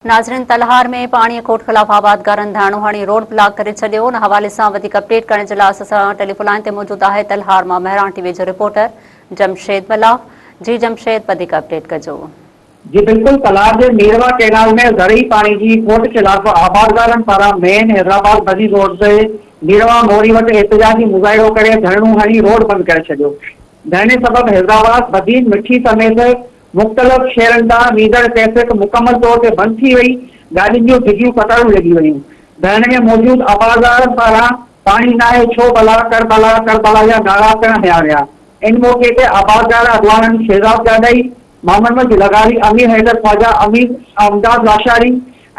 ناظرين تلهار ۾ پاڻي کوٽ خلاف آبادگارن ڌرڻو هڻي روڊ بلاڪ ڪري ڇڏيو ان حوالي سان وڌيڪ اپڊيٽ ڪرڻ جي لاء اسان سان ٽيليفون لائين تي موجود آهي تلهار مان مهراڻ ٽي وي جو رپورٽر جمشيد ملاح جي جمشيد وڌيڪ اپڊيٽ ڪجو. جي بلڪل تلهار جي ميرواهه ڪئنال ۾ زرعي پاڻي جي کوٽ خلاف آبادگارن پاران مين حيدرآباد بدين روڊ تي ميرواهه موري وٽ احتجاجي مظاهرو ڪري ڌرڻو هڻي روڊ بند ڪري ڇڏيو ڌرڻي سبب حيدرآباد بدين مٺي سميت مختلف شهرن ڏانهن ويندڙ ٽريفڪ مڪمل طور تي بند ٿي وئي، گاڏين جون ڊگهيون قطارون لڳي ويون. ڌرڻي ۾ موجود آبادگارن پاران پاڻي ناهي ڇو ڀلا، ڪربلا، ڪربلا جا نعرا پڻ هنيا ويا. ان موقعي تي آبادگار اڳواڻن شهزاد گاڏهي، محمد مجيد لغاري، امير حيدر خواجه، امير امداد لاشاري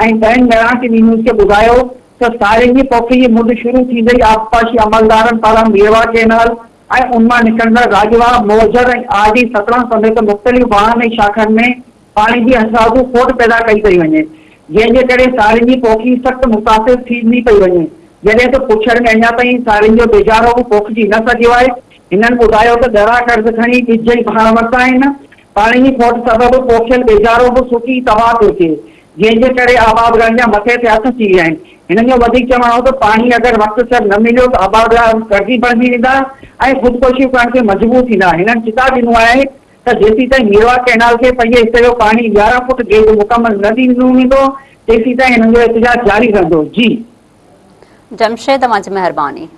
۽ ٻين مهراڻ ٽي وي نيوز کي ٻڌايو ته سارين جي پوکي جي مند شروع ٿيندي ئي آبپاشي عملدارن پاران ميرواهه ڪئنال ۽ ان مان نڪرندڙ راڄواهه، موجر ۽ آر ڊي 17 سميت مختلف واهن ۽ شاخن ۾ پاڻي جي هٿرادو کوٽ پيدا ڪئي پئي وڃي، جنهن جي ڪري سارين جي پوکي سخت متاثر ٿيندي پئي وڃي، جڏهن ته پڇڙ ۾ اڃا تائين سارين جو ٻيجارو به پوکجي نه سگهيو آهي، هنن ٻڌايو ته ڳرا قرض کڻي ٻج ۽ ڀاڻ ورتا آهن، پاڻي جي کوٽ سبب پوکيل ٻيجارو به سڪي تباهه پيو ٿئي. جنهن جي ڪري آبادگارن جا مٿي تي هٿ ٿي ويا آهن. هنن جو وڌيڪ چوڻ هو ته پاڻي اگر وقت سر نه مليو ته آبادگار قرضي بڻجي ويندا ۽ خودڪشيون ڪرڻ تي مجبور ٿيندا. هنن چتاء ڏنو آهي ته جيسيتائين ميرواهه ڪئنال کي پنهنجي حصي جو پاڻي 11 فوٽ گيج مڪمل نه ڏنو ويندو تيسيتائين هنن جو احتجاج جاري رهندو. جي. جمشيد اوهان جي مهرباني.